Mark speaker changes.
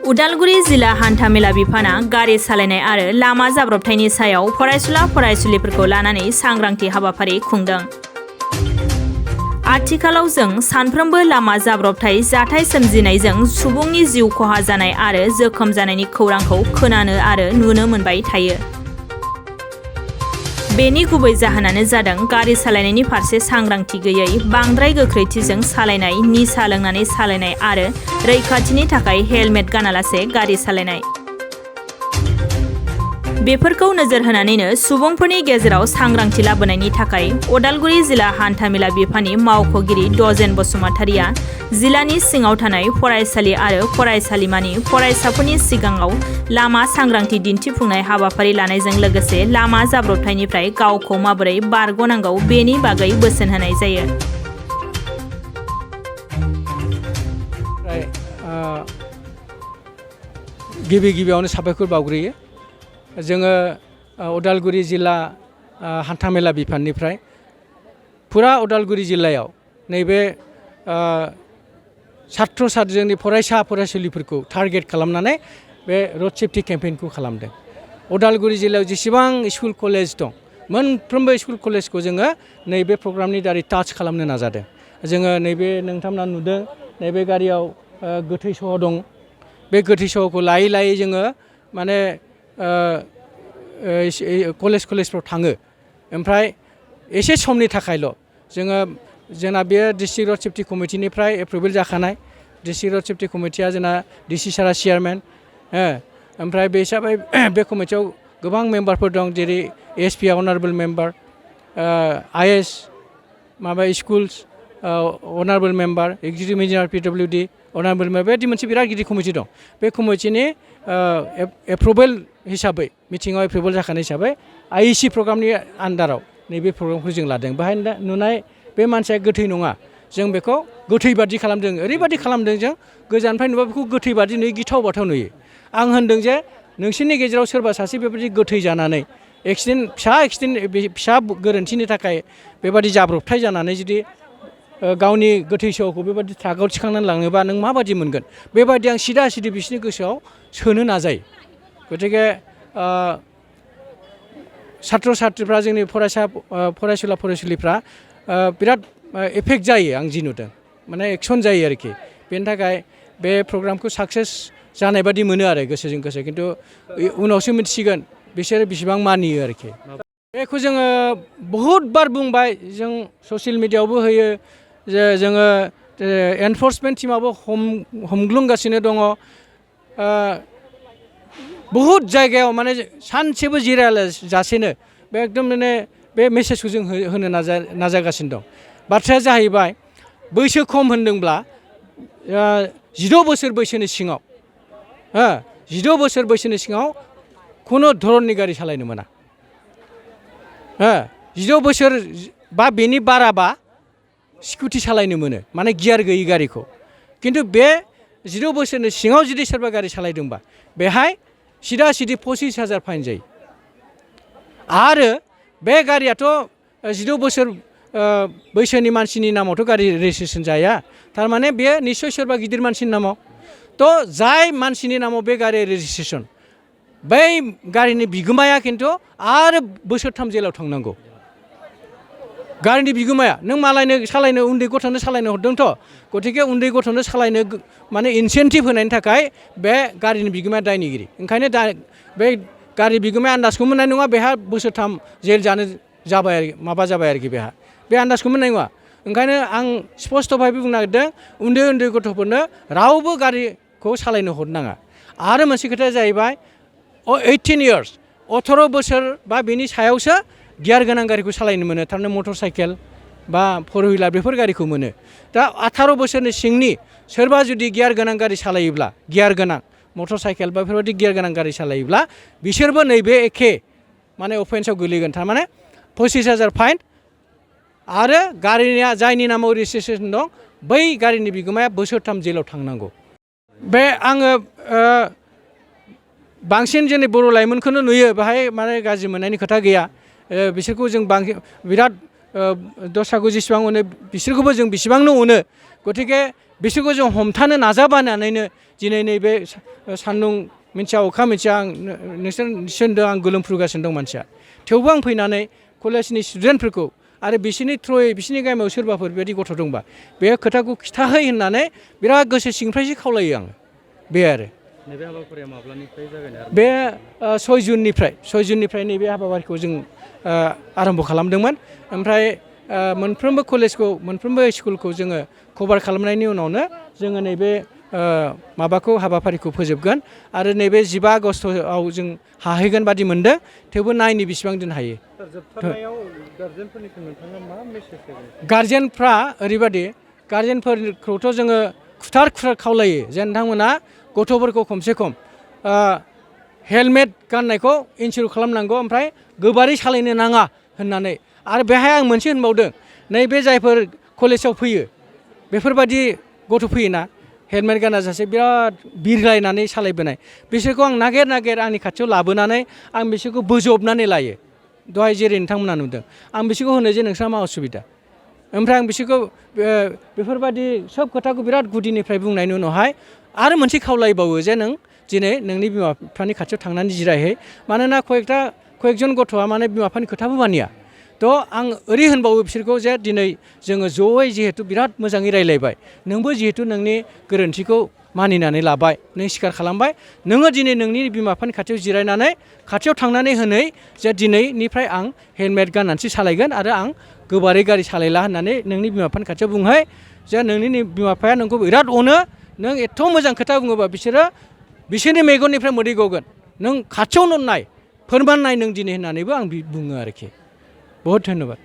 Speaker 1: उदालगुरि जिल्ला हान्थामेला बिफाना गारि सालायनाय आरो लामा जाब्रबथायनि सायाव फरायसुला फरायसुलिफोरखौ लानानै सांग्रांथि हाबाफारि खुंदों। आथिखालाव जों सानफ्रोमबो लामा जाब्रबथाय जाथाय सोमजिनायजों सुबुंनि जिउ खहा जानाय आरो जोखोम जानायनि खौरांखौ खोनानो आरो नुनो मोनबाय थायो। बेनि गुबै जाहोनानो जादों गारि सालायनायनि फारसे सांग्रांथि गैयै, बांद्राय गोख्रैथिजों सालायनाय, निसा लोंनानै सालायनाय आरो रैखाथिनि थाखाय हेलमेट गानालासे गारि सालायनाय। बेफोरखौ नोजोर होनानैनो सुबुंफोरनि गेजेराव सांग्रांथि लाबोनायनि थाखाय उदालगुरि जिल्ला हान्थामेला बिफाननि मावख'गिरि दजेन बसुमतारिया जिल्लानि सिङाव थानाय फरायसालि आरो फरायसालिमानि फरायसाफोरनि सिगाङाव लामा सांग्रांथि दिन्थिफुंनाय हाबाफारि लानायजों लोगोसे लामा जाब्रबथायनिफ्राय गावखौ माबोरै बारग'नांगौ बेनि बागै बोसोन होनाय जायो।
Speaker 2: गिबियावनो साबायखर बावग्रोयो। जोङो उदालगुरि जिल्ला हान्थामेला बिफाननिफ्राय फुरा उदालगुरि जिल्लायाव नैबे छात्र छात्रीनि फरायसा फरायसुलिफोरखौ टारगेट खालामनानै बे रड सेफ्टि केम्पेइनखौ खालामदों। उदालगुरि जिल्लायाव जेसेबां स्कुल कलेज दं, मोनफ्रोमबो स्कुल कलेजखौ जोङो नैबे प्रग्रामनि दारै टाच खालामनो नाजादों। जोङो नैबे नोंथांमोना नुदों, नैबे गारियाव गोथै सह दं। बे गोथै सहखौ लायै लायै जोङो माने कलेजफ्राव थाङो। ओमफ्राय एसे समनि थाखायल' जोंना बे डिस्ट्रिक्ट रड सेफ्टि कमिटिनिफ्राय एप्रुभेल जाखानाय। डिस्ट्रिक्ट रड सेफ्टि कमिटिया जोंना डिसि सारा चेयारमेन। ओमफ्राय बे हिसाबै बे कमिटियाव गोबां मेम्बारफोर दं, जेरै एसपि अनारेबल मेम्बार, आइएस माबा schools honourable member, executive engineer PWD honourable member, बेबायदि मोनसे बिराद गिदिर कमिटि दं। बे कमिटिनि एप्रुभेल हिसाबै, मिटिङाव एप्रुभेल जाखानाय हिसाबै आइसि प्रग्रामनि आन्दाराव नैबे प्रग्रामखौ जों लादों। बेहाय नुनाय बे मानसिया गोथै नङा, जों बेखौ गोथै बादि खालामदों। ओरैबादि खालामदों जों गोजाननिफ्राय नुबा बेखौ गोथै बादि नुयो, गिथाव बाथाव नुयो। आं होनदों जे नोंसोरनि गेजेराव सोरबा सासे बेबायदि गोथै जानानै फिसा गोरोन्थिनि थाखाय बेबादि जाब्रबथाय जानानै जुदि गावनि गोथै सहखौ बेबादि ट्राकआव थिखांनानै लाङोबा नों माबादि मोनगोन? बेबादि आं सिदा बिसोरनि गोसोआव सोनो नाजायो। गतिके छात्र छात्रीफ्रा, जोंनि फरायसुला फरायसुलिफ्रा बिराद एफेक्ट जायो। आं जि नुदों माने एक्सन जायो आरोखि। बेनि थाखाय बे प्रग्रामखौ साक्सेस जानाय बादि मोनो आरो गोसोजों गोसो। खिन्थु उनावसो मिथिसिगोन बिसोरो बेसेबां मानियो आरोखि। बेखौ जोङो बहुद बार बुंबाय, जों ससियेल मिडियायावबो होयो जे जोङो एनफर्समेन्ट टिमाबो हमग्लुंगासिनो दङ। बहुद जायगायाव माने सानसेबो जिरायालासेनो बे एकदम माने बे मेसेजखौ जों होनो नाजागासिनो दं। बाथ्राया जाहैबाय, बैसो खम होनदोंब्ला 16 बोसोर बैसोनि सिङाव 16 बोसोर बैसोनि सिङाव खुनु धरननि गारि सालायनो मोना। 16 बोसोर बा बेनि बाराबा स्कुटि सालायनो मोनो, माने गियार गैयि गारिखौ। खिन्थु बे 16 बोसोरनि सिङाव जुदि सोरबा गारि सालायदोंबा बेहाय सिदा 25,000 फाइन जायो। आरो बे गारियाथ' 16 बोसोर बैसोनि मानसिनि नामावथ' गारि रेजिस्ट्रेसन जाया। थारमाने बेयो निस्सय सोरबा गिदिर मानसिनि नामाव। थ' जाय मानसिनि नामाव बे गारि रेजिस्ट्रेसन, बै गारिनि बिगोमाया खिन्थु आरो बोसोरथाम जेलाव थांनांगौ। गारिनि बिगोमाया, नों मालायनो सालायनो, उन्दै गथ'नो सालायनो हरदोंथ', गतिके उन्दै गथ'नो सालायनो माने इनसेन्टिभ होनायनि थाखाय बे गारिनि बिगोमाया दायनिगिरि। ओंखायनो बे गारि बिगोमाया आन्दाजखौ मोननाय नङा, बेहा बोसोरथाम जेल जानो जाबाय आरोखि बेहा। बे आन्दाजखौ मोननाय नङा। ओंखायनो आं स्पष्टभाबै बुंनो नागिरदों, उन्दै गथ'फोरनो रावबो गारिखौ सालायनो हरनो नाङा। आरो मोनसे खोथाया जाहैबाय, 18 इयार्स 18 बोसोर बा बेनि सायावसो गियार गोनां गारिखौ सालायनो मोनो। थारमाने मटर साइकेल बा 4 हुइलार बेफोर गारिखौ मोनो। दा 18 बोसोरनि सिंनि सोरबा जुदि गियार गोनां गारि सालायोब्ला, गियार गोनां मटर साइकेल बा बेफोरबायदि गियार गोनां गारि सालायोब्ला बिसोरबो नैबे एखे माने अफेन्सआव गोलैगोन। थारमाने 25,000 फाइन आरो गारिया जायनि नामाव रेजिस्ट्रेसन दं बै गारिनि बिगोमाया बोसोरथाम जेलाव थांनांगौ। बे आङो बांसिन जोंनि बर' लाइमोनखौनो नुयो, बेहाय माने गाज्रि मोननायनि खोथा गैया। बिसोरखौ जों बिराद दस्राखौ जेसेबां अनो बिसोरखौबो जों बेसेबांनो अनो। गतिके बिसोरखौ जों हमथानो नाजाबानानैनो दिनै नैबे सान्दुं मिथिया अखा मिथिया आं नोंसोर होनदों आं गोलोमफ्रुगासिनो दं मानसिया थेवबो आं फैनानै कलेजनि स्टुडेन्टफोरखौ आरो बिसोरनि थ्रुयै बिसोरनि गामियाव सोरबाफोर बेबायदि गथ' दंबा बे खोथाखौ खिथाहै होननानै बिराद गोसो सिंनिफ्रायसो खावलायो आङो बे आरो
Speaker 3: नैबे हाबाफारिया माब्लानिफ्राय जागायनाय
Speaker 2: बे 6 जुननिफ्राय नैबे हाबाफारिखौ जों आरम्भ खालामदोंमोन ओमफ्राय मोनफ्रोमबो कलेजखौ मोनफ्रोमबो स्कुलखौ जोङो कभार खालामनायनि उनावनो जोङो नैबे माबाखौ हाबाफारिखौ फोजोबगोन आरो नैबे 15 आगस्टआव जों हाहैगोन बादि मोनदों थेवबो नायनि बेसेबां दिन हायो
Speaker 3: जोबथारनायाव गार्जेनफोरनिफ्राय नोंथाङा मा मेसेज होगोन
Speaker 2: गार्जेनफ्रा ओरैबादि गार्जेनफोरखौथ' जोङो खुथार खावलायो जे नोंथांमोना गथ'फोरखौ खमसे खम हेलमेट गाननायखौ इनसियर खालामनांगौ ओमफ्राय गोबारै सालायनो नाङा होननानै आरो बेहाय आं मोनसे होनबावदों नैबे जायफोर कलेजाव फैयो बेफोरबायदि गथ' फैयोना हेलमेट गानाजासे बिराद बिरलायनानै सालायबोनाय बिसोरखौ आं नागिर आंनि खाथियाव लाबोनानै आं बिसोरखौ बोजबनानै लायो दहाय जेरै नोंथांमोना नुदों आं बिसोरखौ होनो जे नोंस्रा मा असुबिदा ओमफ्राय आं बिसोरखौ बेफोरबायदि सब खोथाखौ बिराद गुदिनिफ्राय बुंनायनि उनावहाय आरो मोनसे खावलायबावो जे नों दिनै नोंनि बिमा बिफानि खाथियाव थांनानै जिरायहै मानोना कয়েकजन गथ'आ माने बिमा बिफानि खोथाबो मानिया थ' आं ओरै होनबावो बिसोरखौ जे दिनै जोङो जयै जिहेथु बिराद मोजाङै रायज्लायबाय नोंबो जिहेथु नोंनि गोरोन्थिखौ मानिनानै लाबाय नों स्वीकार खालामबाय नोङो दिनै नोंनि बिमा बिफानि खाथियाव जिरायनानै खाथियाव थांनानै होनै जे दिनैनिफ्राय आं हेलमेट गाननानैसो सालायगोन आरो आं गोबारै गारि सालायला होननानै नोंनि बिमा बिफानि खाथियाव बुंहै जे नोंनि बिमा बिफाया नोंखौ बिराद अनो नों एथ' मोजां खोथा बुङोबा बिसोरनि मेगननिफ्राय मोदै गगोन नों खाथियावनो नाय फोरमान नाय नों दिनै होननानैबो आं बुङो आरोखि बहुत धन्यबाद